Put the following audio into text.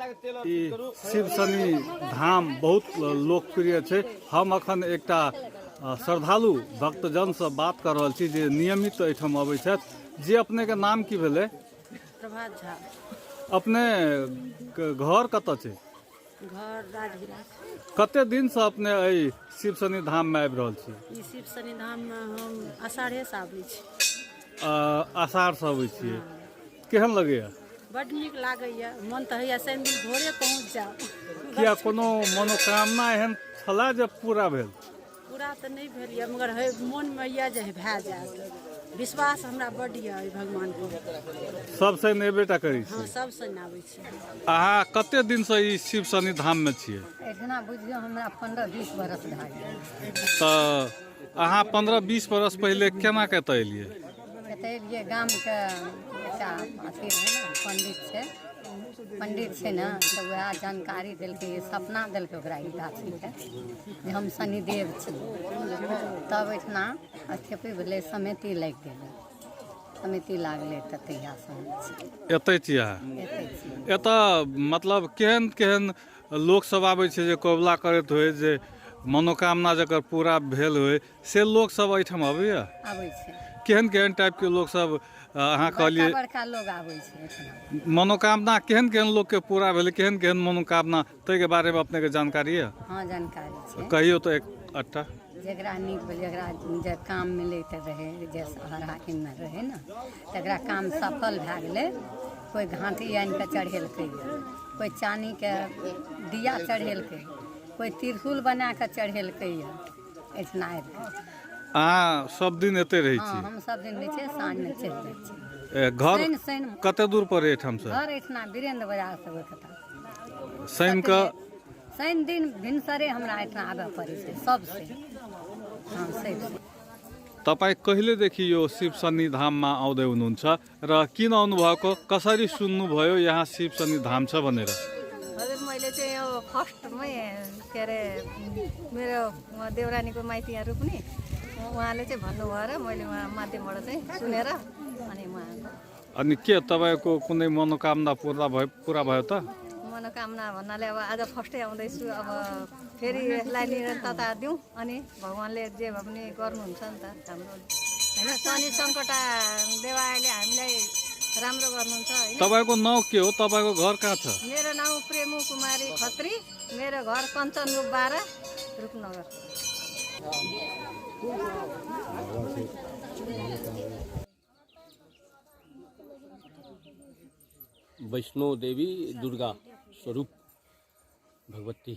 ई शिव शनि धाम बहुत लोकप्रिय छै। हम अखन एकटा श्रद्धालु भक्तजनसँ बात कऽ रहल छी जे नियमित एहिठाम अबै छथि। जे अपनेके नाम की भेलै? प्रभात झा। अपने घर कतऽ छै? घर राजगिरा। कते दिनसँ अपने एहि शिव शनि धाममे आबि रहल छी? ई शिव शनि धाममे हम आषाढ़ेसँ आबै छी। आषाढ़सँ अबै छियै, केहन लगैया? बड्ड नीक लागैया, मन तऽ होइया शनि दिन भोरे पहुँच जाउ। किया, कोनो मनोकामना एहन छला जे पूरा भेल? पूरा तऽ नहि भेल यऽ, मगर है मोनमे यऽ जे भए जायत। विश्वास हमरा बड्ड यऽ एहि भगवान पर। सब शनि एबे टा करै छी? हँ, सब शनि आबै छी। अहाँ कते दिनसँ ई शिव शनि धाममे छियै? एहिठिना बुझियौ हमरा 15-20 बरस भए गेल। तऽ अहाँ 15-20 बरस पहिले केना कऽ एतऽ एलियै? एतऽ एलियै, गामके एकटा अथी रहै ने, पंडित छै, पंडित छै ने, तऽ वएह जानकारी देलकै, सपना देलकै ओकरा ई गाछीके जे हम शनिदेव छी। तब एहिठिना स्थपित भेलै, समिति लागि गेलै। समिति लागलै तऽ तहियासँ हम छी। एतै छी अहाँ? एतै छी। एतऽ मतलब केहन केहन लोकसभ आबै छै जे कबुला करैत होइ, जे मनोकामना जकर पूरा भेल होइ, से लोकसभ एहिठाम अबैया? आबै छै। केहन केहन टाइपके लोकसभ अहाँ कहलियै? बड़का बड़का लोग आबै छै एहिठिना। मनोकामना केहन केहन लोकके पूरा भेलै, केहन केहन मनोकामना, ताहिके बारेमे अपनेके जानकारी यऽ? हँ, जानकारी छै। कहियौ तऽ एक अट्टा। जकरा नीक भेल, जकरा जे काम मिलैत रहै, जे शहर हाकिममे रहै ने, तकरा काम सफल भए गेलै। कोइ घाटी आनि कऽ चढ़ेलकै, कोइ चानीके दिया चढ़ेलकै, कोइ त्रिशूल बना कऽ चढ़ेलकै एहिठिना आबि कऽ। अहाँ सब दिन एतै रहै छी? हम सब दिन रहै छियै, साँझमे चलि जाइ छियै। घर शनि कते दूर पर एहिठामसँ? घर एहिठिना वीरेन्द्र बाजार से ओहि कता। शनिके? शनि दिन भिनसरे हमरा एहिठिना आबय पड़ै छै सबसे। हँ, सबसे। तपाईँ कहिलेदेखि यो शिव शनि धाममा आउँदै हुनुहुन्छ र किन आउनुभएको, कसरी सुन्नुभयो यहाँ शिव शनि धाम छ भनेर? हजुर, मैले चाहिँ यो फर्स्टमै के अरे मेरो देउरानीको माइती यहाँ रोप्ने, उहाँले चाहिँ भन्नुभयो र मैले उहाँ माध्यमबाट चाहिँ सुनेर अनि उहाँ। अनि के तपाईँको कुनै मनोकामना पूरा भयो, पूरा भयो त? मनोकामना भन्नाले अब आज फर्स्टै आउँदैछु, अब फेरि यसलाई निरन्तरता दिउँ, अनि भगवान्ले जे भए पनि गर्नुहुन्छ नि त हाम्रो, होइन? शनि सङ्कटा देवायले हामीलाई राम्रो गर्नुहुन्छ, होइन? तपाईँको नाउँ के हो, तपाईँको घर कहाँ छ? मेरो नाउँ प्रेमु कुमारी खत्री, मेरो घर कञ्चनरूप 12, रूपनगर। वैष्णो देवी दुर्गा स्वरूप भगवती